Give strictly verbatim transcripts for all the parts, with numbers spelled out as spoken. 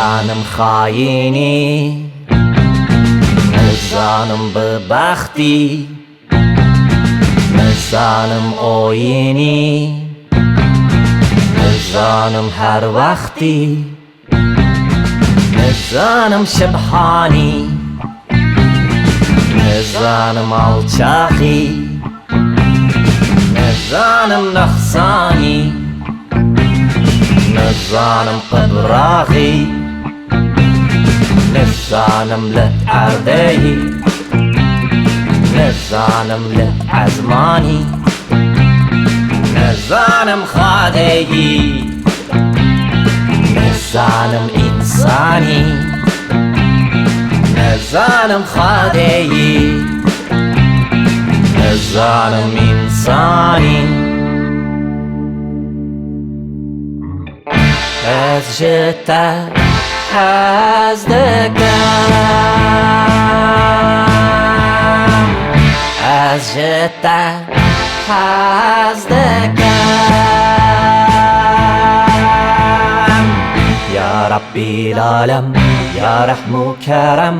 Nizanim xayînî, nizanim bibextî, nizanim oyînî, nizanim her wextî, nizanim şibhanî, nizanim alçaxî, nizanim nexsanî, nizanim qibraxî, nizanim li erdeyî, nizanim li ezmanî, nizanim xadeyî, nizanim însanî, nizanim xadeyî, nizanim însanî. Ez ji te hez dikim. Ez ji te hez dikim. Ya Rabbî alem, ya rehm û kerem,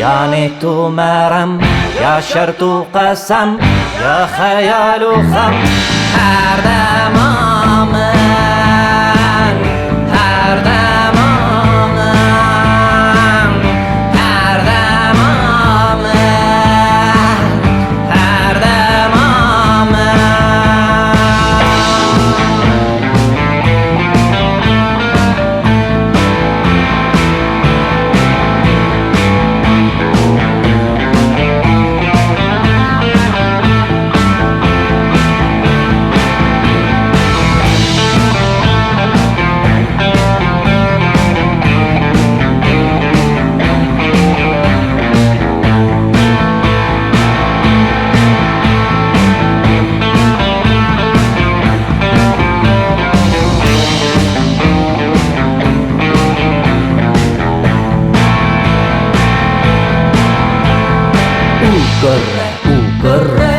ya nêt û merem, ya şert û qesem, ya xeyal û xem. Her dema min, her dema min, her dema min, her dema min. Û kurre, û kurre,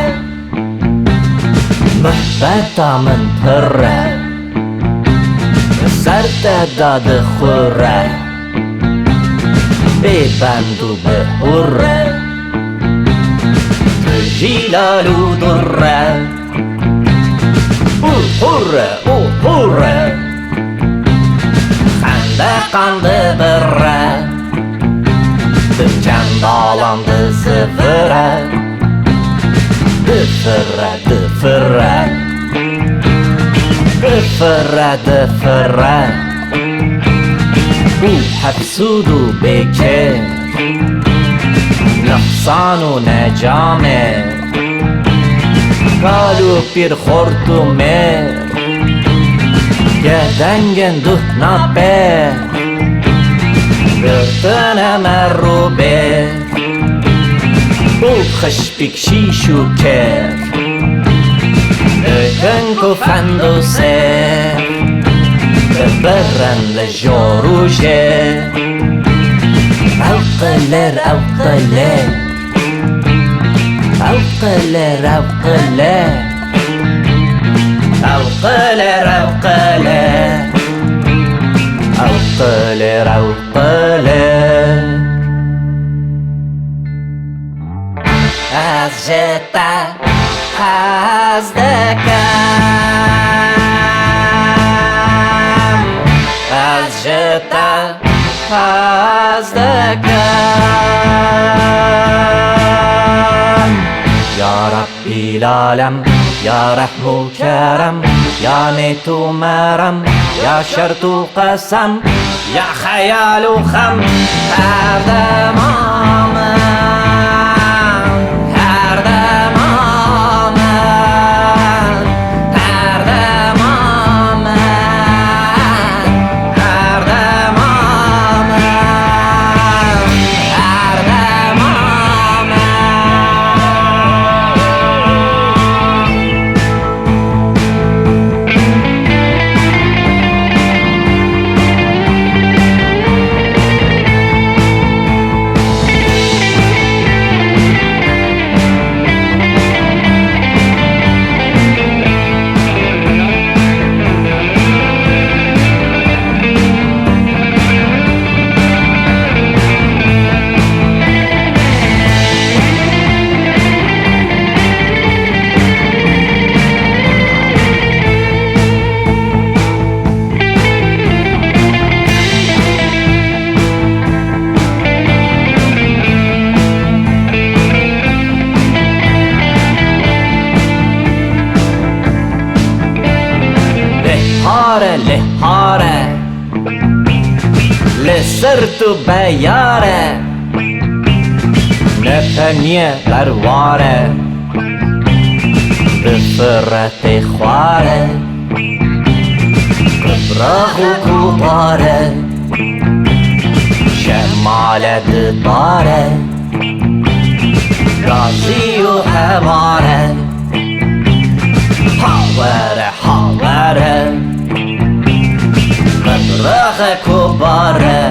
mihbeta min pirre, ser te dadixure, bê bend û bi hurre, tu jî lal û durre. Û hurre, û hurre, xendeqan dibirre, bi çendalan dizivire, difire, difire, difire, difire. Û hefsûd û bêkêr, nexsan û necamêr, kal û pîr, xort û mêr, gedengên duh napêr, girtine me rûbêr. Û xişpîk şîş û kêr, dikin ku fend û sêr, dibirin li jor û jêr. Ew qilir, ew qilir, ew qilir, ew qilir, ew qilir, ew qilir, ew qilir, ew qilir. Ez ji te hez dikim. Ez ji te hez dikim. Ya Rabbî alem, ya rehm û kerem, ya nêt û merem, ya şert û qesem, ya xeyal û xem. Her dema min, her dema min, her dema min, her dema min, her dema min. Lê hare, lê sert û beyar e, ne peniyê berwar e, bi firetê xwar e, bi birax û kobar e, şemale di bar e, gazî û hewar e, ha were, ha were. Qebraxe kobare,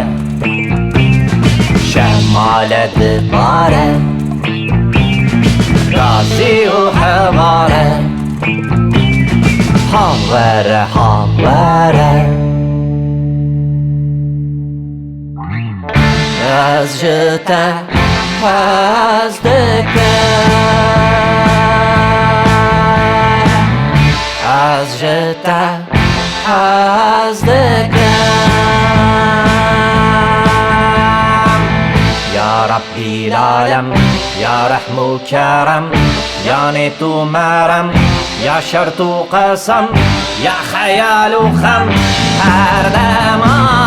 şemale dibare, gazî û heware, ha were, ha were. Ez ji te hez dikim, ez ji te hez dikim. Ya Rebbî alem, ya Rehm û Kerem, ya nêt û merem, ya şert û qesem, ya xeyal û xem, her dema